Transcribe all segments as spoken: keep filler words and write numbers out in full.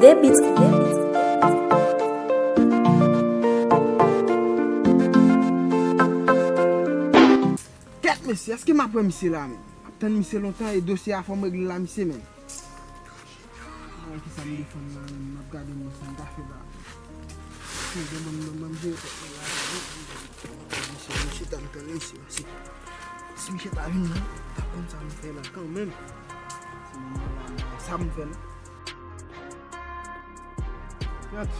Debit. Kèt mesye, èske m ap wè misye la menm? M ap tann misye lontan e dosye a fò m regle l la misye menm. Bagay ki sa m defann la menm, m ap gade mwen sa m ta fè la. Misye gen ban m ban m jere tèt mwen la. Misye, misye ta m tann misye, misye. Si misye ta vin la, m t ap konn sa m fè la kanmenm. Si m la, sa m fè la. Kèt.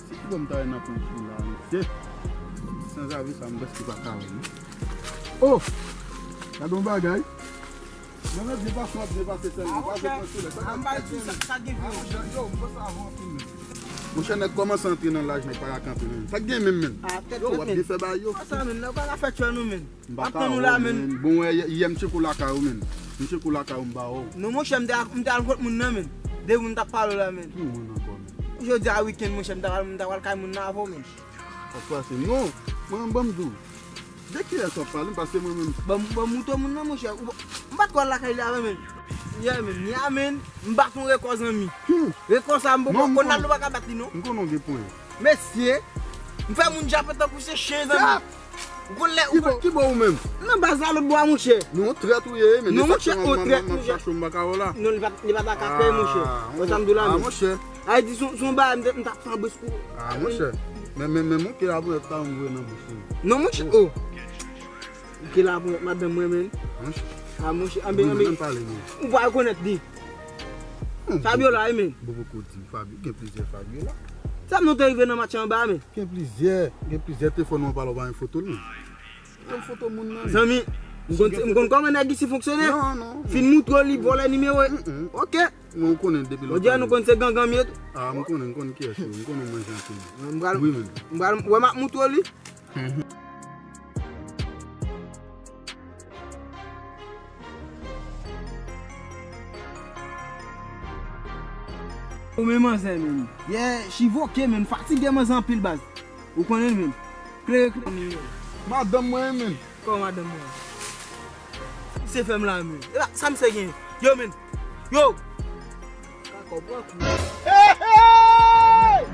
Se ki bò m ta wè nan pon sou la, mesye? Sanzave sa m prèske pa ka wè, non. Oh! Gade yon bagay. Mwen menm, byen pase, w ap byen pase sèlman. Pa jwenn mwen sou lè. Sa k ap fèt menm? Sa, sa gen vre. Ah, monchè, yo, m panse avan anpil menm. Monchè, nèg kòmanse antre nan laj, nèg pa ka kanpe menm. Sa k gen menm, menm? Ah, tèt frèt, menm. Yo, w ap byen fè bagay yo. Sa menm, nèg pa ka fè tchè nou menm. M pa ka wè w, menm. Bon, wè, yè, yè m tcheke w lakay ou, menm. M tcheke w lakay ou, m ba wè w. Non, monchè, m te al, m te al kot moun nan, menm. De moun t ap pale w la, menm. Ki moun ankò, menm? Jodi a wikenn, monchè, m ta pral, m ta pral kay moun nan avè w, menm. Sa k pase? Non, mwen, ban m di w. De kiyès w ap pale? Paske mwen menm. Ban m, ban m moutre moun nan, monchè. Ou, m pa t kwè lakay li avè, menm. Yè, menm. Yè, menm. M bat yon rekò, zanmi. Hmm. Rekò sa, m poko konn al, ou pa ka bat li, non. M konnen w gen ponyèt. Mesye, m fè moun jape tankou se chen, zanmi. Ou konn lè, ou konn... Ki bò ou menm? Nan baz la, lòt bò a, monchè. Non, trèt ou ye, men. Non, monchè, o, trèt, monchè. Chache m pa ka wè w la. Non, li pa, li pa ta ka fè, monchè. Wè sa m di w la, menm. Ah, monchè. A di, se yon, se yon bagay, m t, m t ap fè an bris pou... Ah, monchè. Men, men, men, monchè, la pou mèt pa m voye nan bouch ou. Non, monchè, oh. Ke la pou madanm mwen, menm. Monchè. Ah, monchè, anben, anben. Ann pale, menm. Ou pa rekonèt li. Fabiola, wi, menm. Bon, poko di m, Fabio, gen plizyè Fabiola. Sa m nou te rive nan match anba, menm. Gen plizyè, gen plizyè telefòn mwen pale w pa gen foto l, menm. Gen foto moun nan, menm. Zanmi, m konn, m konn kòman nèg isi fonksyone. Non, non, non. Fin moutre w li, vòlè nimewo. Mm, mm. Ok. Mwen, ou konnen depi lontan. Jodi a, nou konn se gangan m ye tou. Ah, m konnen, m konnen kiyès ou ye. M konnen w manje anpil. Wi, menm. M pral, m pral, wè m ap moutre w li. Ou menm manzè, menm. Yè, chivoke, menm. Fatige manzè anpil, baz. Ou konnen l, menm. Klere, klere. Madanm mwen, menm. Kòman madanm mwen? Se fè m la, menm. E pa sa misye gen. Yo, menm. Yo! Kakò, pran kou. Hey, hey!